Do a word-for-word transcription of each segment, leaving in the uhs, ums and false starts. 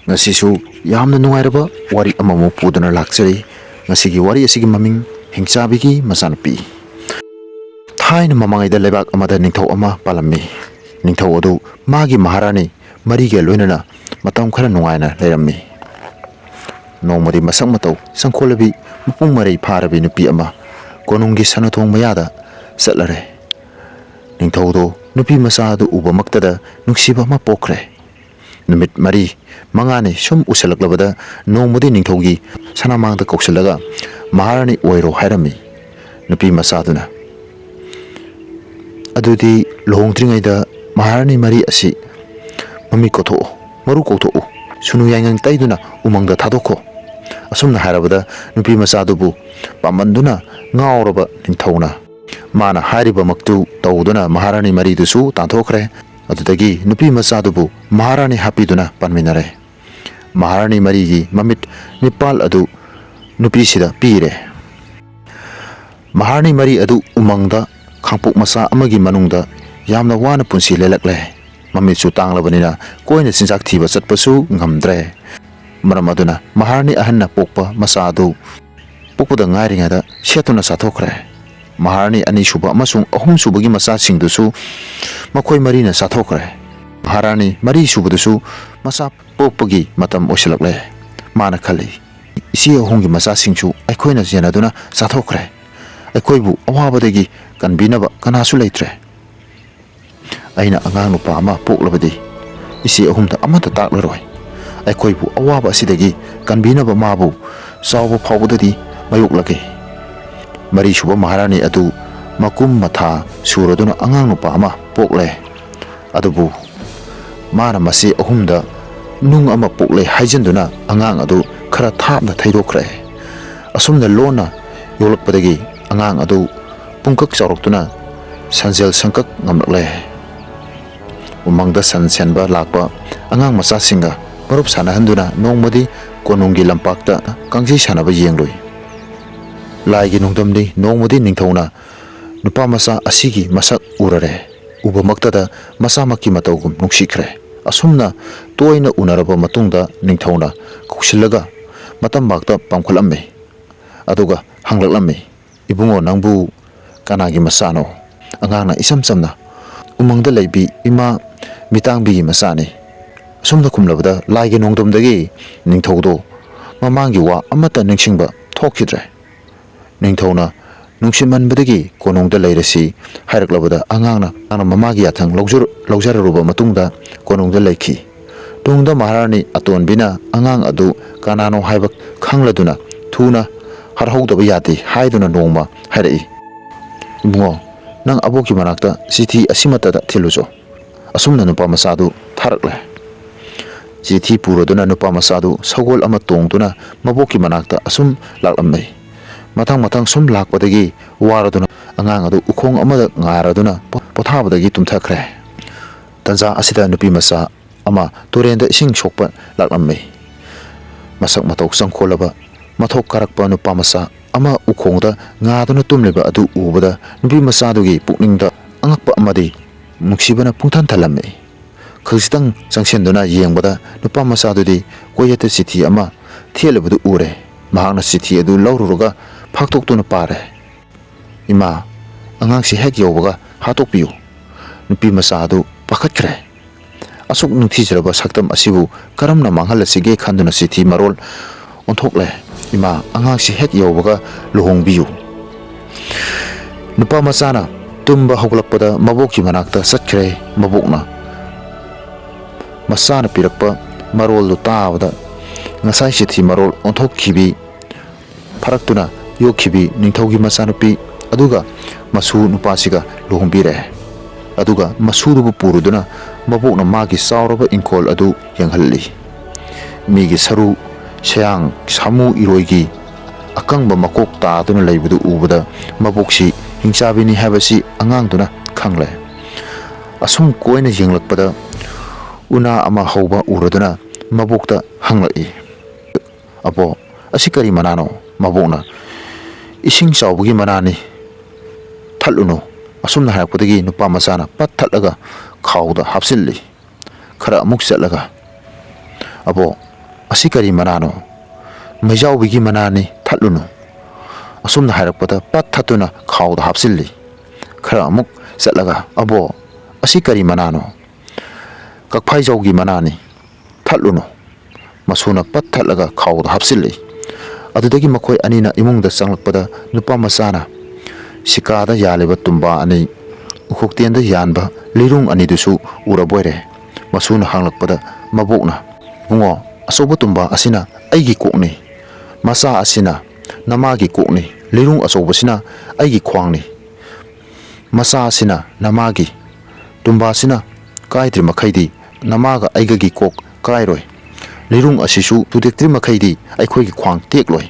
ꯉꯁꯤꯁꯨ ꯌꯥꯝꯅ ꯅꯨꯡꯉꯥꯏꯔꯕ ꯋꯥꯔꯤ ꯑꯃꯃꯨꯛ ꯄꯨꯗꯨꯅ ꯂꯥꯛꯆꯔꯤ꯫ ꯉꯁꯤꯒꯤ ꯋꯥꯔꯤ ꯑꯁꯤꯒꯤ ꯃꯃꯤꯡ ꯍꯤꯡꯆꯥꯕꯤꯒꯤ ꯃꯆꯥꯅꯨꯄꯤ꯫ ꯊꯥꯏꯅ ꯃꯃꯥꯡꯉꯩꯗ ꯂꯩꯕꯥꯛ ꯑꯃꯗ ꯅꯤꯡꯊꯧ ꯑꯃ ꯄꯥꯜꯂꯝꯃꯤ꯫ ꯅꯤꯡꯊꯧ ꯑꯗꯨ ꯃꯥꯒꯤ ꯃꯍꯥꯔꯥꯅꯤ ꯃꯔꯤꯒ ꯂꯣꯏꯅꯅ ꯃꯇꯝ ꯈꯔ ꯅꯨꯡꯉꯥꯏꯅ ꯂꯩꯔꯝꯃꯤ꯫ ꯅꯣꯡꯃꯗꯤ ꯃꯁꯛ ꯃꯇꯧ ꯆꯪꯈꯣꯜꯂꯕꯤ, ꯃꯄꯨꯡ ꯃꯔꯩ ꯐꯥꯔꯕꯤ ꯅꯨꯄꯤ ꯑꯃ ꯀꯣꯅꯨꯡꯒꯤ ꯁꯅꯥꯊꯣꯡ ꯃꯌꯥꯗ ꯆꯠꯂꯔꯦ꯫ ꯅꯤꯡꯊꯧꯗꯣ ꯅꯨꯄꯤ ꯃꯆꯥ ꯑꯗꯨ ꯎꯕꯃꯛꯇꯗ ꯅꯨꯡꯁꯤꯕ ꯑꯃ ꯄꯣꯛꯈ꯭ꯔꯦ꯫ ꯅꯨꯃꯤꯠ ꯃꯔꯤ ꯃꯉꯥꯅꯤ ꯁꯨꯝ ꯎꯁꯜꯂꯛꯂꯕꯗ ꯅꯣꯡꯃꯗꯤ ꯅꯤꯡꯊꯧꯒꯤ ꯁꯅꯥꯃꯥꯡꯗ ꯀꯧꯁꯤꯜꯂꯒ ꯃꯍꯥꯔꯥꯅꯤ ꯑꯣꯏꯔꯣ ꯍꯥꯏꯔꯝꯃꯤ꯫ ꯅꯨꯄꯤ ꯃꯆꯥꯗꯨꯅ, "ꯑꯗꯨꯗꯤ ꯂꯨꯍꯣꯡꯗ꯭ꯔꯤꯉꯩꯗ ꯃꯍꯥꯔꯥꯅꯤ ꯃꯔꯤ ꯑꯁꯤ ꯃꯃꯤꯠ ꯀꯣꯊꯣꯛꯎ, ꯃꯔꯨ ꯀꯣꯛꯊꯣꯛꯎ, ꯁꯨꯅꯨ ꯌꯥꯏꯉꯪ ꯇꯩꯗꯨꯅ ꯎꯃꯪꯗ ꯊꯥꯗꯣꯛꯈꯣ"꯫ ꯑꯁꯨꯝꯅ ꯍꯥꯏꯔꯕꯗ ꯅꯨꯄꯤ ꯃꯆꯥꯗꯨꯕꯨ ꯄꯥꯝꯃꯟꯗꯨꯅ ꯉꯥꯎꯔꯕ ꯅꯤꯡꯊꯧꯅ ꯃꯥꯅ ꯍꯥꯏꯔꯤꯕꯃꯛꯇꯨ ꯇꯧꯗꯨꯅ ꯃꯍꯥꯔꯥꯅꯤ ꯃꯔꯤꯗꯨꯁꯨ ꯇꯥꯟꯊꯣꯛꯈ꯭ꯔꯦ꯫ ꯑꯗꯨꯗꯒꯤ ꯅꯨꯄꯤ ꯃꯆꯥꯗꯨꯕꯨ ꯃꯍꯥꯔꯥꯅꯤ ꯍꯥꯞꯄꯤꯗꯨꯅ ꯄꯥꯟꯃꯤꯟꯅꯔꯦ꯫ ꯃꯍꯥꯔꯥꯅꯤ ꯃꯔꯤꯒꯤ ꯃꯃꯤꯠ ꯅꯤꯄꯥꯜ ꯑꯗꯨ ꯅꯨꯄꯤꯁꯤꯗ ꯄꯤꯔꯦ꯫ ꯃꯍꯥꯔꯥꯅꯤ ꯃꯔꯤ ꯑꯗꯨ ꯎꯃꯪꯗ ꯈꯥꯡꯄꯣꯛ ꯃꯆꯥ ꯑꯃꯒꯤ ꯃꯅꯨꯡꯗ ꯌꯥꯝꯅ ꯋꯥꯅ ꯄꯨꯟꯁꯤ ꯂꯦꯜꯂꯛꯂꯦ꯫ ꯃꯃꯤꯠꯁꯨ ꯇꯥꯡꯂꯕꯅꯤꯅ ꯀꯣꯏꯅ ꯆꯤꯟꯖꯥꯛ ꯊꯤꯕ ꯆꯠꯄꯁꯨ ꯉꯝꯗ꯭ꯔꯦ꯫ ꯃꯔꯝ ꯑꯗꯨꯅ ꯃꯍꯥꯔꯥꯅꯤ ꯑꯍꯟꯅ ꯄꯣꯛꯄ ꯃꯆꯥ ꯑꯗꯨ ꯄꯣꯛꯄꯗ ꯉꯥꯏꯔꯤꯉꯩꯗ ꯁꯦꯠꯇꯨꯅ ꯆꯥꯊꯣꯛꯈ꯭ꯔꯦ꯫ ꯃꯍꯥꯔꯥꯅꯤ ꯑꯅꯤꯁꯨꯕ ꯑꯃꯁꯨꯡ ꯑꯍꯨꯝꯁꯨꯕꯒꯤ ꯃꯆꯥꯁꯤꯡꯗꯨꯁꯨ ꯃꯈꯣꯏ ꯃꯔꯤꯅ ꯆꯥꯊꯣꯛꯈ꯭ꯔꯦ꯫ ꯃꯍꯥꯔꯥꯅꯤ ꯃꯔꯤꯁꯨꯕꯗꯨꯁꯨ ꯃꯆꯥ ꯄꯣꯛꯄꯒꯤ ꯃꯇꯝ ꯑꯣꯏꯁꯤꯜꯂꯛꯂꯦ꯫ ꯃꯥꯅ ꯈꯜꯂꯤ, "ꯏꯆꯦ ꯑꯍꯨꯝꯒꯤ ꯃꯆꯥꯁꯤꯡꯁꯨ ꯑꯩꯈꯣꯏꯅ ꯌꯦꯟꯅꯗꯨꯅ ꯆꯥꯊꯣꯛꯈ꯭ꯔꯦ꯫ ꯑꯩꯈꯣꯏꯕꯨ ꯑꯋꯥꯕꯗꯒꯤ ꯀꯟꯕꯤꯅꯕ ꯀꯅꯥꯁꯨ ꯂꯩꯇ꯭ꯔꯦ꯫ ꯑꯩꯅ ꯑꯉꯥꯡ ꯅꯨꯄꯥ ꯑꯃ ꯄꯣꯛꯂꯕꯗꯤ ꯏꯆꯦ ꯑꯍꯨꯝꯗ ꯑꯃꯠꯇ ꯇꯥꯛꯂꯔꯣꯏ꯫ ꯑꯩꯈꯣꯏꯕꯨ ꯑꯋꯥꯕ ꯑꯁꯤꯗꯒꯤ ꯀꯟꯕꯤꯅꯕ ꯃꯥꯕꯨ ꯆꯥꯎꯕ ꯐꯥꯎꯕꯗꯗꯤ ꯃꯥꯌꯣꯛꯂꯒꯦ"꯫ ꯃꯔꯤꯁꯨꯕ ꯃꯍꯥꯔꯥꯅꯤ ꯑꯗꯨ ꯃꯀꯨꯝ ꯃꯊꯥ ꯁꯨꯔꯗꯨꯅ ꯑꯉꯥꯡ ꯅꯨꯄꯥ ꯑꯃ ꯄꯣꯛꯂꯦ꯫ ꯑꯗꯨꯕꯨ ꯃꯥꯅ ꯃꯆꯦ ꯑꯍꯨꯝꯗ ꯅꯨꯡ ꯑꯃ ꯄꯣꯛꯂꯦ ꯍꯥꯏꯖꯤꯟꯗꯨꯅ ꯑꯉꯥꯡ ꯑꯗꯨ ꯈꯔ ꯊꯥꯞꯅ ꯊꯩꯗꯣꯛꯈ꯭ꯔꯦ꯫ ꯑꯁꯨꯝꯅ ꯂꯣꯟꯅ ꯌꯣꯛꯂꯛꯄꯗꯒꯤ ꯑꯉꯥꯡ ꯑꯗꯨ ꯄꯨꯡꯀꯛ ꯆꯥꯎꯔꯛꯇꯨꯅ ꯁꯟꯖꯦꯜ ꯁꯪꯀꯛ ꯉꯝꯂꯛꯂꯦ꯫ ꯎꯃꯪꯗ ꯁꯟ ꯁꯦꯟꯕ ꯂꯥꯛꯄ ꯑꯉꯥꯡ ꯃꯆꯥꯁꯤꯡꯒ ꯃꯔꯨꯞ ꯁꯥꯟꯅꯍꯟꯗꯨꯅ ꯅꯣꯡꯃꯗꯤ ꯀꯣꯅꯨꯡꯒꯤ ꯂꯝꯄꯥꯛꯇ ꯀꯥꯡꯖꯩ ꯁꯥꯟꯅꯕ ꯌꯦꯡꯂꯨꯏ꯫ ꯂꯥꯏꯒꯤ ꯅꯣꯡꯗꯝꯅꯤ, ꯅꯣꯡꯃꯗꯤ ꯅꯤꯡꯊꯧꯅ ꯅꯨꯄꯥ ꯃꯆꯥ ꯑꯁꯤꯒꯤ ꯃꯁꯛ ꯎꯔꯔꯦ꯫ ꯎꯕꯃꯛꯇꯗ ꯃꯆꯥꯃꯛꯀꯤ ꯃꯇꯧꯒꯨꯝ ꯅꯨꯡꯁꯤꯈ꯭ꯔꯦ꯫ ꯑꯁꯨꯝꯅ ꯇꯣꯏꯅ ꯎꯅꯔꯕ ꯃꯇꯨꯡꯗ ꯅꯤꯡꯊꯧꯅ ꯀꯧꯁꯤꯜꯂꯒ ꯃꯇꯝꯕꯥꯛꯇ ꯄꯥꯝꯈꯠꯂꯝꯃꯤ꯫ ꯑꯗꯨꯒ ꯍꯪꯂꯛꯂꯝꯃꯤ, "ꯏꯕꯨꯡꯉꯣ, ꯅꯪꯕꯨ ꯀꯅꯥꯒꯤ ꯃꯆꯥꯅꯣ?" ꯑꯉꯥꯡꯅ ꯏꯆꯝ ꯆꯝꯅ, "ꯎꯃꯪꯗ ꯂꯩꯕꯤ ꯏꯃꯥ ꯃꯤꯇꯥꯡꯕꯤꯒꯤ ꯃꯆꯥꯅꯤ"꯫ ꯑꯁꯨꯝꯅ ꯈꯨꯝꯂꯕꯗ ꯂꯥꯏꯒꯤ ꯅꯣꯡꯗꯝꯗꯒꯤ ꯅꯤꯡꯊꯧꯗꯣ ꯃꯃꯥꯡꯒꯤ ꯋꯥ ꯑꯃꯠꯇ ꯅꯤꯡꯁꯤꯡꯕ ꯊꯣꯛꯈꯤꯗ꯭ꯔꯦ꯫ ꯅꯤꯡꯊꯧꯅ ꯅꯨꯡꯁꯤꯃꯟꯕꯗꯒꯤ ꯀꯣꯅꯨꯡꯗ ꯂꯩꯔꯁꯤ ꯍꯥꯏꯔꯛꯂꯕꯗ ꯑꯉꯥꯡꯅ, ꯑꯉꯥꯡꯅ ꯃꯃꯥꯒꯤ ꯌꯥꯊꯪ ꯂꯧꯖꯔ-, ꯂꯧꯖꯔꯨꯔꯕ ꯃꯇꯨꯡꯗ ꯀꯣꯅꯨꯡꯗ ꯂꯩꯈꯤ꯫ ꯇꯨꯡꯗ ꯃꯍꯥꯔꯥꯅꯤ ꯑꯇꯣꯟꯕꯤꯅ ꯑꯉꯥꯡ ꯑꯗꯨ ꯀꯅꯥꯅꯣ ꯍꯥꯏꯕ ꯈꯪꯂꯗꯨꯅ ꯊꯨꯅ ꯍꯥꯠꯍꯧꯗꯕ ꯌꯥꯗꯦ ꯍꯥꯏꯗꯨꯅ ꯅꯣꯡꯃ ꯍꯥꯏꯔꯛꯏ, "ꯏꯕꯨꯡꯉꯣ, ꯅꯪ ꯑꯕꯣꯛꯀꯤ ꯃꯅꯥꯛꯇ ꯆꯤꯊꯤ ꯑꯁꯤꯃꯠꯇꯗ ꯊꯤꯜꯂꯨꯆꯣ"꯫ ꯑꯁꯨꯝꯅ ꯅꯨꯄꯥ ꯃꯆꯥꯗꯨ ꯊꯥꯔꯛꯂꯦ꯫ ꯆꯤꯊꯤ ꯄꯨꯔꯗꯨꯅ ꯅꯨꯄꯥ ꯃꯆꯥꯗꯨ ꯁꯒꯣꯜ ꯑꯃ ꯇꯣꯡꯗꯨꯅ ꯃꯕꯣꯛꯀꯤ ꯃꯅꯥꯛꯇ ꯑꯁꯨꯝ ꯂꯥꯛꯂꯝꯃꯤ꯫ ꯃꯊꯪ ꯃꯊꯪ ꯁꯨꯝ ꯂꯥꯛꯄꯗꯒꯤ ꯋꯥꯔꯗꯨꯅ ꯑꯉꯥꯡ ꯑꯗꯨ ꯎꯈꯣꯡ ꯑꯃꯗ ꯉꯥꯏꯔꯗꯨꯅ ꯄꯣ-, ꯄꯣꯊꯥꯕꯗꯒꯤ ꯇꯨꯝꯊꯈ꯭ꯔꯦ꯫ ꯇꯟꯖꯥ ꯑꯁꯤꯗ ꯅꯨꯄꯤ ꯃꯆꯥ ꯑꯃ ꯇꯨꯔꯦꯟꯗ ꯏꯁꯤꯡ ꯁꯣꯛꯄ ꯂꯥꯛꯂꯝꯃꯤ꯫ ꯃꯁꯛ ꯃꯇꯧ ꯆꯪꯈꯣꯜꯂꯕ, ꯃꯊꯣꯛ ꯀꯥꯔꯛꯄ ꯅꯨꯄꯥ ꯃꯆꯥ ꯑꯃ ꯎꯈꯣꯡꯗ ꯉꯥꯗꯨꯅ ꯇꯨꯝꯂꯤꯕ ꯑꯗꯨ ꯎꯕꯗ ꯅꯨꯄꯤ ꯃꯆꯥꯗꯨꯒꯤ ꯄꯨꯛꯅꯤꯡꯗ ꯑꯉꯛꯄ ꯑꯃꯗꯤ ꯅꯨꯡꯁꯤꯕꯅ ꯄꯨꯡꯊꯟ ꯊꯜꯂꯝꯃꯤ꯫ ꯈꯖꯤꯛꯇꯪ ꯆꯪꯁꯤꯟꯗꯨꯅ ꯌꯦꯡꯕꯗ ꯅꯨꯄꯥ ꯃꯆꯥꯗꯨꯗꯤ ꯀꯣꯌꯦꯠꯇ ꯆꯤꯊꯤ ꯑꯃ ꯊꯦꯠꯂꯤꯕꯗꯨ ꯎꯔꯦ꯫ ꯃꯍꯥꯛꯅ ꯆꯤꯊꯤ ꯑꯗꯨ ꯂꯧꯔꯨꯔꯒ ꯐꯥꯛꯇꯣꯛꯇꯨꯅ ꯄꯥꯔꯦ꯫ "ꯏꯃꯥ, ꯑꯉꯥꯡꯁꯤ ꯍꯦꯛ ꯌꯧꯕꯒ ꯍꯥꯠꯇꯣꯛꯄꯤꯌꯨ"꯫ ꯅꯨꯄꯤ ꯃꯆꯥ ꯑꯗꯨ ꯄꯥꯈꯠꯈ꯭ꯔꯦ꯫ ꯑꯁꯨꯛ ꯅꯤꯡꯊꯤꯖꯔꯕ ꯁꯛꯇꯝ ꯑꯁꯤꯕꯨ ꯀꯔꯝꯅ ꯃꯥꯡꯍꯜꯂꯁꯤꯒꯦ ꯈꯟꯗꯨꯅ ꯆꯤꯊꯤ ꯃꯔꯣꯜ ꯑꯣꯟꯊꯣꯛꯂꯦ꯫ "ꯏꯃꯥ, ꯑꯉꯥꯡꯁꯤ ꯍꯦꯛ ꯌꯧꯕꯒ ꯂꯨꯍꯣꯡꯕꯤꯌꯨ"꯫ ꯅꯨꯄꯥ ꯃꯆꯥꯅ ꯇꯨꯝꯕ ꯍꯧꯒꯠꯂꯛꯄꯗ ꯃꯕꯣꯛꯀꯤ ꯃꯅꯥꯛꯇ ꯆꯠꯈ꯭ꯔꯦ꯫ ꯃꯕꯣꯛꯅ ꯃꯆꯥꯅ ꯄꯤꯔꯛꯄ ꯃꯔꯣꯜꯗꯨ ꯇꯥꯕꯗ ꯉꯁꯥꯏ ꯆꯤꯊꯤ ꯃꯔꯣꯜ ꯑꯣꯟꯊꯣꯛꯈꯤꯕꯤ ꯐꯥꯔꯛꯇꯨꯅ ꯌꯣꯛꯈꯤꯕꯤ ꯅꯤꯡꯊꯧꯒꯤ ꯃꯆꯥꯅꯨꯄꯤ ꯑꯗꯨꯒ ꯃꯁꯨ ꯅꯨꯄꯥꯁꯤꯒ ꯂꯨꯍꯣꯡꯕꯤꯔꯦ꯫ ꯑꯗꯨꯒ ꯃꯁꯨꯗꯨꯕꯨ ꯄꯨꯔꯗꯨꯅ ꯃꯕꯣꯛꯅ ꯃꯥꯒꯤ ꯆꯥꯎꯔꯕ ꯏꯪꯈꯣꯜ ꯑꯗꯨ ꯌꯦꯡꯍꯜꯂꯤ꯫ ꯃꯤꯒꯤ ꯁꯔꯨ ꯁꯌꯥꯡ ꯁꯥꯃꯨ ꯏꯔꯣꯏꯒꯤ ꯑꯀꯪꯕ ꯃꯀꯣꯛ ꯇꯥꯗꯨꯅ ꯂꯩꯕꯗꯨ ꯎꯕꯗ ꯃꯕꯣꯛꯁꯤ ꯍꯤꯡꯆꯥꯕꯤꯅꯤ ꯍꯥꯏꯕꯁꯤ ꯑꯉꯥꯡꯗꯨꯅ ꯈꯪꯂꯦ꯫ ꯑꯁꯨꯝ ꯀꯣꯏꯅ ꯌꯦꯡꯂꯛꯄꯗ ꯎꯅꯥ ꯑꯃ ꯍꯧꯕ ꯎꯔꯗꯨꯅ ꯃꯕꯣꯛꯇ ꯍꯪꯂꯛꯏ, "ꯑꯕꯣ, ꯑꯁꯤ ꯀꯔꯤ ꯃꯅꯥꯅꯣ?" ꯃꯕꯣꯛꯅ, "ꯏꯁꯤꯡ ꯆꯥꯎꯕꯒꯤ ꯃꯅꯥꯅꯤ, ꯊꯠꯂꯨꯅꯨ"꯫ ꯑꯁꯨꯝꯅ ꯍꯥꯏꯔꯛꯄꯗꯒꯤ ꯅꯨꯄꯥ ꯃꯆꯥꯅ ꯄꯠ ꯊꯠꯂꯒ ꯈꯥꯎꯗ ꯍꯥꯞꯆꯤꯜꯂꯤ꯫ ꯈꯔ ꯑꯃꯨꯛ ꯆꯠꯂꯒ, "ꯑꯕꯣ, ꯑꯁꯤ ꯀꯔꯤ ꯃꯅꯥꯅꯣ?" "ꯃꯩꯖꯥꯎꯕꯤꯒꯤ ꯃꯅꯥꯅꯤ, ꯊꯠꯂꯨꯅꯨ"꯫ ꯑꯁꯨꯝꯅ ꯍꯥꯏꯔꯛꯄꯗ ꯄꯠ ꯊꯠꯇꯨꯅ ꯈꯥꯎꯗ ꯍꯥꯞꯆꯤꯜꯂꯤ꯫ ꯈꯔ ꯑꯃꯨꯛ ꯆꯠꯂꯒ, "ꯑꯕꯣ, ꯑꯁꯤ ꯀꯔꯤ ꯃꯅꯥꯅꯣ?" "ꯀꯛꯐꯥꯏꯖꯧꯒꯤ ꯃꯅꯥꯅꯤ, ꯊꯠꯂꯨꯅꯨ"꯫ ꯃꯁꯨꯅ ꯄꯠ ꯊꯠꯂꯒ ꯈꯥꯎꯗ ꯍꯥꯞꯆꯤꯜꯂꯤ꯫ ꯑꯗꯨꯗꯒꯤ ꯃꯈꯣꯏ ꯑꯅꯤꯅ ꯏꯃꯨꯡꯗ ꯆꯪꯂꯛꯄꯗ ꯅꯨꯄꯥ ꯃꯆꯥꯅ ꯁꯤꯀꯥꯗ ꯌꯥꯜꯂꯤꯕ ꯇꯨꯝꯕꯥ ꯑꯅꯤ, ꯎꯈꯣꯛꯇꯦꯟꯗ ꯌꯥꯟꯕ ꯂꯤꯔꯨꯡ ꯑꯅꯤꯗꯨꯁꯨ ꯎꯔꯕꯣꯏꯔꯦ꯫ ꯃꯁꯨꯅ ꯍꯪꯂꯛꯄꯗ ꯃꯕꯣꯛꯅ, "ꯏꯕꯨꯡꯉꯣ, ꯑꯆꯧꯕ ꯇꯨꯝꯕꯥ ꯑꯁꯤꯅ ꯑꯩꯒꯤ ꯀꯣꯛꯅꯤ, ꯃꯆꯥ ꯑꯁꯤꯅ ꯅꯃꯥꯒꯤ ꯀꯣꯛꯅꯤ, ꯂꯤꯔꯨꯡ ꯑꯆꯧꯕꯁꯤꯅ ꯑꯩꯒꯤ ꯈ꯭ꯋꯥꯡꯅꯤ꯫ ꯃꯆꯥ ꯑꯁꯤꯅ ꯅꯃꯥꯒꯤ, ꯇꯨꯝꯕꯥꯁꯤꯅ ꯀꯥꯏꯗ꯭ꯔꯤ ꯃꯈꯩꯗꯤ ꯅꯃꯥꯒ ꯑꯩꯒꯒꯤ ꯀꯣꯛ ꯀꯥꯏꯔꯣꯏ꯫ ꯂꯤꯔꯨꯡ ꯑꯁꯤꯁꯨ ꯊꯨꯗꯦꯛꯇ꯭ꯔꯤ ꯃꯈꯩꯗꯤ ꯑꯩꯈꯣꯏꯒꯤ ꯈ꯭ꯋꯥꯡ ꯇꯦꯛꯂꯣꯏ"꯫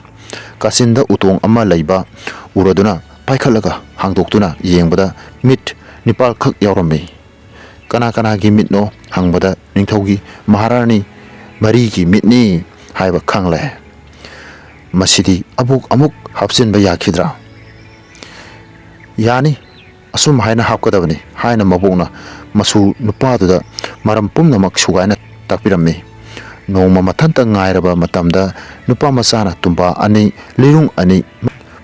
ꯀꯥꯆꯤꯟꯗ ꯎꯇꯣꯡ ꯑꯃ ꯂꯩꯕ ꯎꯔꯗꯨꯅ ꯄꯥꯏꯈꯠꯂꯒ ꯍꯥꯡꯗꯣꯛꯇꯨꯅ ꯌꯦꯡꯕꯗ ꯃꯤꯠ ꯅꯤꯄꯥꯜꯈꯛ ꯌꯥꯎꯔꯝꯃꯤ꯫ "ꯀꯅꯥ ꯀꯅꯥꯒꯤ ꯃꯤꯠꯅꯣ?" ꯍꯪꯕꯗ ꯅꯤꯡꯊꯧꯒꯤ ꯃꯍꯥꯔꯥꯅꯤ ꯃꯔꯤꯒꯤ ꯃꯤꯠꯅꯤ ꯍꯥꯏꯕ ꯈꯪꯂꯦ꯫ ꯃꯁꯤꯗꯤ ꯑꯕꯣꯛ ꯑꯃꯨꯛ ꯍꯥꯞꯆꯤꯟꯕ ꯌꯥꯈꯤꯗ꯭ꯔꯥ? "ꯌꯥꯅꯤ, ꯑꯁꯨꯝ ꯍꯥꯏꯅ ꯍꯥꯞꯀꯗꯕꯅꯤ" ꯍꯥꯏꯅ ꯃꯕꯣꯛꯅ ꯃꯁꯨ ꯅꯨꯄꯥꯗꯨꯗ ꯃꯔꯝ ꯄꯨꯝꯅꯃꯛ ꯁꯨꯒꯥꯏꯅ ꯇꯥꯛꯄꯤꯔꯝꯃꯤ꯫ ꯅꯣꯡꯃ ꯃꯊꯟꯇ ꯉꯥꯏꯔꯕ ꯃꯇꯝꯗ ꯅꯨꯄꯥ ꯃꯆꯥꯅ ꯇꯨꯝꯕꯥ ꯑꯅꯤ, ꯂꯤꯔꯨꯡ ꯑꯅꯤ,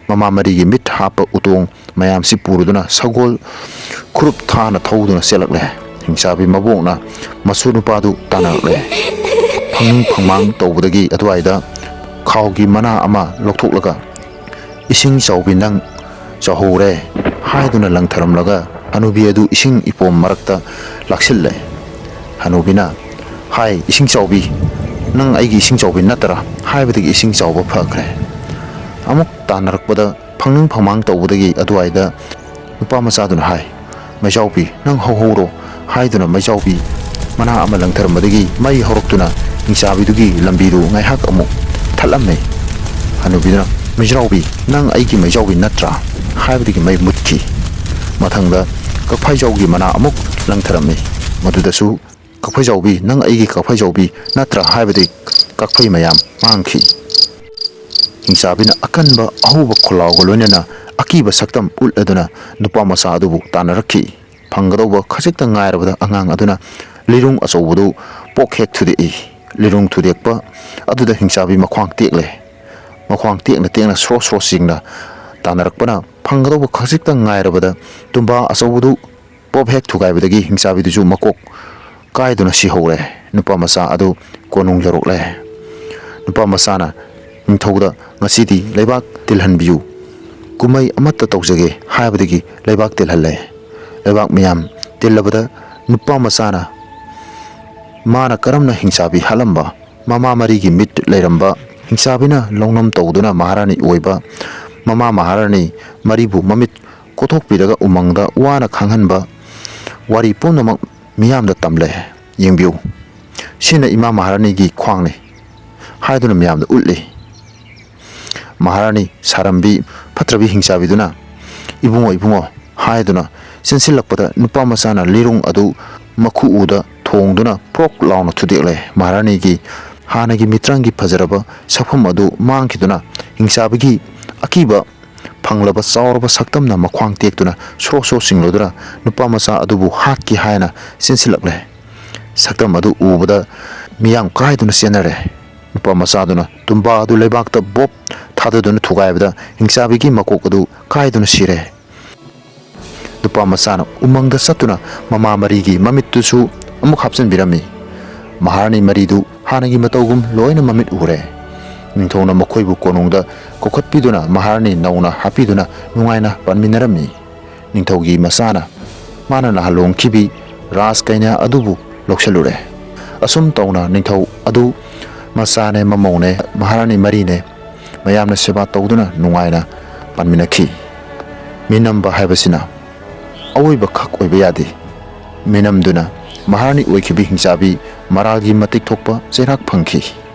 ꯃꯃꯥ ꯃꯔꯤꯒꯤ ꯃꯤꯠ ꯍꯥꯞꯄ ꯎꯇꯣꯡ ꯃꯌꯥꯝꯁꯤ ꯄꯨꯔꯗꯨꯅ ꯁꯒꯣꯜ ꯈꯨꯔꯨꯞ ꯊꯥꯅ ꯊꯧꯗꯨꯅ ꯆꯦꯜꯂꯛꯂꯦ꯫ ꯍꯤꯡꯆꯥꯕꯤ ꯃꯕꯣꯛꯅ ꯃꯁꯨ ꯅꯨꯄꯥꯗꯨ ꯇꯥꯟꯅꯔꯛꯂꯦ꯫ ꯐꯪꯅꯤꯡ ꯐꯪꯃꯥꯡ ꯇꯧꯕꯗꯒꯤ ꯑꯗꯨꯋꯥꯏꯗ ꯈꯥꯎꯒꯤ ꯃꯅꯥ ꯑꯃ ꯂꯧꯊꯣꯛꯂꯒ, "ꯏꯁꯤꯡ ꯆꯥꯎꯕꯤ, ꯅꯪ ꯆꯥꯍꯧꯔꯦ" ꯍꯥꯏꯗꯨꯅ ꯂꯪꯊꯔꯝꯂꯒ ꯍꯅꯨꯕꯤ ꯑꯗꯨ ꯏꯁꯤꯡ ꯏꯄꯣꯝ ꯃꯔꯛꯇ ꯂꯥꯛꯁꯤꯜꯂꯦ꯫ ꯍꯅꯨꯕꯤꯅ, "ꯍꯥꯏ, ꯏꯁꯤꯡ ꯆꯥꯎꯕꯤ, ꯅꯪ ꯑꯩꯒꯤ ꯏꯁꯤꯡ ꯆꯥꯎꯕꯤ ꯅꯠꯇ꯭ꯔꯥ?" ꯍꯥꯏꯕꯗꯒꯤ ꯏꯁꯤꯡ ꯆꯥꯎꯕ ꯐꯈ꯭ꯔꯦ꯫ ꯑꯃꯨꯛ ꯇꯥꯟꯅꯔꯛꯄꯗ ꯐꯪꯅꯤꯡ ꯐꯪꯃꯥꯡ ꯇꯧꯕꯗꯒꯤ ꯑꯗꯨꯋꯥꯏꯗ ꯅꯨꯄꯥ ꯃꯆꯥꯗꯨꯅ ꯍꯥꯏ, "ꯃꯩꯖꯥꯎꯕꯤ, ꯅꯪ ꯍꯧꯍꯧꯔꯣ" ꯍꯥꯏꯗꯨꯅ ꯃꯩꯖꯥꯎꯕꯤ ꯃꯅꯥ ꯑꯃ ꯂꯪꯊꯔꯝꯕꯗꯒꯤ ꯃꯩ ꯍꯧꯔꯛꯇꯨꯅ ꯍꯤꯡꯆꯥꯕꯤꯗꯨꯒꯤ ꯂꯝꯕꯤꯗꯨ ꯉꯥꯏꯍꯥꯛ ꯑꯃꯨꯛ ꯊꯠꯂꯝꯃꯦ꯫ ꯍꯅꯨꯕꯤꯗꯨꯅ, "ꯃꯩꯖꯥꯎꯕꯤ, ꯅꯪ ꯑꯩꯒꯤ ꯃꯩꯖꯥꯎꯕꯤ ꯅꯠꯇ꯭ꯔꯥ?" ꯍꯥꯏꯕꯗꯒꯤ ꯃꯩ ꯃꯨꯠꯈꯤ꯫ ꯃꯊꯪꯗ ꯀꯛꯐꯥꯏꯖꯥꯎꯒꯤ ꯃꯅꯥ ꯑꯃꯨꯛ ꯂꯪꯊꯔꯝꯃꯤ꯫ ꯃꯗꯨꯗꯁꯨ, "ꯀꯛꯐꯩꯖꯥꯎꯕꯤ, ꯅꯪ ꯑꯩꯒꯤ ꯀꯛꯐꯩꯖꯥꯎꯕꯤ ꯅꯠꯇ꯭ꯔꯥ?" ꯍꯥꯏꯕꯗꯒꯤ ꯀꯛꯐꯩ ꯃꯌꯥꯝ ꯃꯥꯡꯈꯤ꯫ ꯍꯤꯡꯆꯥꯕꯤꯅ ꯑꯀꯟꯕ ꯑꯍꯧꯕ ꯈꯣꯜꯂꯥꯎꯒ ꯂꯣꯏꯅꯅ ꯑꯀꯤꯕ ꯁꯛꯇꯝ ꯎꯠꯂꯗꯨꯅ ꯅꯨꯄꯥ ꯃꯆꯥ ꯑꯗꯨꯕꯨ ꯇꯥꯟꯅꯔꯛꯈꯤ꯫ ꯐꯪꯒꯗꯧꯕ ꯈꯖꯤꯛꯇ ꯉꯥꯏꯔꯕꯗ ꯑꯉꯥꯡ ꯑꯗꯨꯅ ꯂꯤꯔꯨꯡ ꯑꯆꯧꯕꯗꯨ ꯄꯣꯛ ꯍꯦꯛ ꯊꯨꯗꯦꯛꯏ꯫ ꯂꯤꯔꯨꯡ ꯊꯨꯗꯦꯛꯄ ꯑꯗꯨꯗ ꯍꯤꯡꯆꯥꯕꯤ ꯃꯈ꯭ꯋꯥꯡ ꯇꯦꯛꯂꯦ꯫ ꯃꯈ꯭ꯋꯥꯡ ꯇꯦꯛꯅ ꯇꯦꯛꯅ ꯁ꯭ꯔꯣ ꯁ꯭ꯔꯣ ꯆꯤꯡꯅ ꯇꯥꯟꯅꯔꯛꯄꯅ ꯐꯪꯒꯗꯧꯕ ꯈꯖꯤꯛꯇꯪ ꯉꯥꯏꯔꯕꯗ ꯇꯨꯝꯕꯥ ꯑꯆꯧꯕꯗꯨ ꯄꯣꯞ ꯍꯦꯛ ꯊꯨꯒꯥꯏꯕꯗꯒꯤ ꯍꯤꯡꯆꯥꯕꯤꯗꯨꯁꯨ ꯃꯀꯣꯛ ꯀꯥꯏꯗꯨꯅ ꯁꯤꯍꯧꯔꯦ꯫ ꯅꯨꯄꯥ ꯃꯆꯥ ꯑꯗꯨ ꯀꯣꯅꯨꯡ ꯌꯧꯔꯛꯂꯦ꯫ ꯅꯨꯄꯥ ꯃꯆꯥꯅ ꯅꯤꯡꯊꯧꯗ, "ꯉꯁꯤꯗꯤ ꯂꯩꯕꯥꯛ ꯇꯤꯜꯍꯟꯕꯤꯌꯨ, ꯀꯨꯝꯍꯩ ꯑꯃꯠꯇ ꯇꯧꯖꯒꯦ" ꯍꯥꯏꯕꯗꯒꯤ ꯂꯩꯕꯥꯛ ꯇꯤꯜꯍꯜꯂꯦ꯫ ꯂꯩꯕꯥꯛ ꯃꯌꯥꯝ ꯇꯤꯜꯂꯕꯗ ꯅꯨꯄꯥ ꯃꯆꯥꯅ ꯃꯥꯅ ꯀꯔꯝꯅ ꯍꯤꯡꯆꯥꯕꯤ ꯍꯥꯠꯂꯝꯕ, ꯃꯃꯥ ꯃꯔꯤꯒꯤ ꯃꯤꯠ ꯂꯩꯔꯝꯕ, ꯍꯤꯡꯆꯥꯕꯤꯅ ꯂꯧꯅꯝ ꯇꯧꯗꯨꯅ ꯃꯍꯥꯔꯥꯅꯤ ꯑꯣꯏꯕ ꯃꯃꯥ ꯃꯍꯥꯔꯥꯅꯤ ꯃꯔꯤꯕꯨ ꯃꯃꯤꯠ ꯀꯣꯊꯣꯛꯄꯤꯔꯒ ꯎꯃꯪꯗ ꯋꯥꯅ ꯈꯥꯡꯍꯟꯕ ꯋꯥꯔꯤ ꯄꯨꯝꯅꯃꯛ ꯃꯤꯌꯥꯝꯗ ꯇꯝꯂꯦ꯫ "ꯌꯦꯡꯕꯤꯌꯨ, ꯁꯤꯅ ꯏꯃꯥ ꯃꯍꯥꯔꯥꯅꯤꯒꯤ ꯈ꯭ꯋꯥꯡꯅꯤ" ꯍꯥꯏꯗꯨꯅ ꯃꯤꯌꯥꯝꯗ ꯎꯠꯂꯤ꯫ ꯃꯍꯥꯔꯥꯅꯤ ꯁꯥꯔꯝꯕꯤ ꯐꯠꯇ꯭ꯔꯕꯤ ꯍꯤꯡꯆꯥꯕꯤꯗꯨꯅ, "ꯏꯕꯨꯡꯉꯣ, ꯏꯕꯨꯡꯉꯣ" ꯍꯥꯏꯗꯨꯅ ꯆꯦꯟꯁꯤꯜꯂꯛꯄꯗ ꯅꯨꯄꯥ ꯃꯆꯥꯅ ꯂꯤꯔꯨꯡ ꯑꯗꯨ ꯃꯈꯨ ꯎꯗ ꯊꯣꯡꯗꯨꯅ ꯄ꯭ꯔꯣꯛ ꯂꯥꯎꯅ ꯊꯨꯗꯦꯛꯂꯦ꯫ ꯃꯍꯥꯔꯥꯅꯤꯒꯤ ꯍꯥꯟꯅꯒꯤ ꯃꯤꯇ꯭ꯔꯪꯒꯤ ꯐꯖꯔꯕ ꯁꯛꯐꯝ ꯑꯗꯨ ꯃꯥꯡꯈꯤꯗꯨꯅ ꯍꯤꯡꯆꯥꯕꯤꯒꯤ ꯑꯀꯤꯕ ꯐꯪꯂꯕ ꯆꯥꯎꯔꯕ ꯁꯛꯇꯝꯅ ꯃꯈ꯭ꯋꯥꯡ ꯇꯦꯛꯇꯨꯅ ꯁ꯭ꯔꯣ ꯁ꯭ꯔꯣ ꯆꯤꯡꯂꯗꯨꯅ ꯅꯨꯄꯥ ꯃꯆꯥ ꯑꯗꯨꯕꯨ ꯍꯥꯠꯀꯦ ꯍꯥꯏꯅ ꯆꯦꯟꯁꯤꯜꯂꯛꯂꯦ꯫ ꯁꯛꯇꯝ ꯑꯗꯨ ꯎꯕꯗ ꯃꯤꯌꯥꯝ ꯀꯥꯏꯗꯨꯅ ꯆꯦꯟꯅꯔꯦ꯫ ꯅꯨꯄꯥ ꯃꯆꯥꯗꯨꯅ ꯇꯨꯝꯕꯥ ꯑꯗꯨ ꯂꯩꯕꯥꯛꯇ ꯕꯣꯞ ꯊꯥꯗꯗꯨꯅ ꯊꯨꯒꯥꯏꯕꯗ ꯍꯤꯡꯆꯥꯕꯤꯒꯤ ꯃꯀꯣꯛ ꯑꯗꯨ ꯀꯥꯏꯗꯨꯅ ꯁꯤꯔꯦ꯫ ꯅꯨꯄꯥ ꯃꯆꯥꯅ ꯎꯃꯪꯗ ꯆꯠꯇꯨꯅ ꯃꯃꯥ ꯃꯔꯤꯒꯤ ꯃꯃꯤꯠꯇꯨꯁꯨ ꯑꯃꯨꯛ ꯍꯥꯞꯆꯤꯟꯕꯤꯔꯝꯃꯤ꯫ ꯃꯍꯥꯔꯥꯅꯤ ꯃꯔꯤꯗꯨ ꯍꯥꯟꯅꯒꯤ ꯃꯇꯧꯒꯨꯝ ꯂꯣꯏꯅ ꯃꯃꯤꯠ ꯎꯔꯦ꯫ ꯅꯤꯡꯊꯧꯅ ꯃꯈꯣꯏꯕꯨ ꯀꯣꯅꯨꯡꯗ ꯀꯧꯈꯠꯄꯤꯗꯨꯅ ꯃꯍꯥꯔꯥꯅꯤ ꯅꯧꯅ ꯍꯥꯞꯄꯤꯗꯨꯅ ꯅꯨꯡꯉꯥꯏꯅ ꯄꯥꯟꯃꯤꯟꯅꯔꯝꯃꯤ꯫ ꯅꯤꯡꯊꯧꯒꯤ ꯃꯆꯥꯅ ꯃꯥꯅ ꯅꯍꯥꯟ ꯂꯨꯍꯣꯡꯈꯤꯕꯤ ꯔꯥꯖ ꯀꯩꯅ꯭ꯌꯥ ꯑꯗꯨꯕꯨ ꯂꯧꯁꯤꯜꯂꯨꯔꯦ꯫ ꯑꯁꯨꯝ ꯇꯧꯅ ꯅꯤꯡꯊꯧ ꯑꯗꯨ ꯃꯆꯥꯅꯦ, ꯃꯃꯧꯅꯦ, ꯃꯍꯥꯔꯥꯅꯤ ꯃꯔꯤꯅꯦ, ꯃꯌꯥꯝꯅ ꯁꯦꯕꯥ ꯇꯧꯗꯨꯅ ꯅꯨꯡꯉꯥꯏꯅ ꯄꯥꯟꯃꯤꯟꯅꯈꯤ꯫ ꯃꯤꯅꯝꯕ ꯍꯥꯏꯕꯁꯤꯅ ꯑꯋꯣꯏꯕ ꯈꯛ ꯑꯣꯏꯕ ꯌꯥꯗꯦ꯫ ꯃꯤꯅꯝꯗꯨꯅ ꯃꯍꯥꯔꯥꯅꯤ ꯑꯣꯏꯈꯤꯕꯤ ꯍꯤꯡꯆꯥꯕꯤ ꯃꯔꯥꯜꯒꯤ ꯃꯇꯤꯛ ꯊꯣꯛꯄ ꯆꯩꯔꯥꯛ ꯐꯪꯈꯤ꯫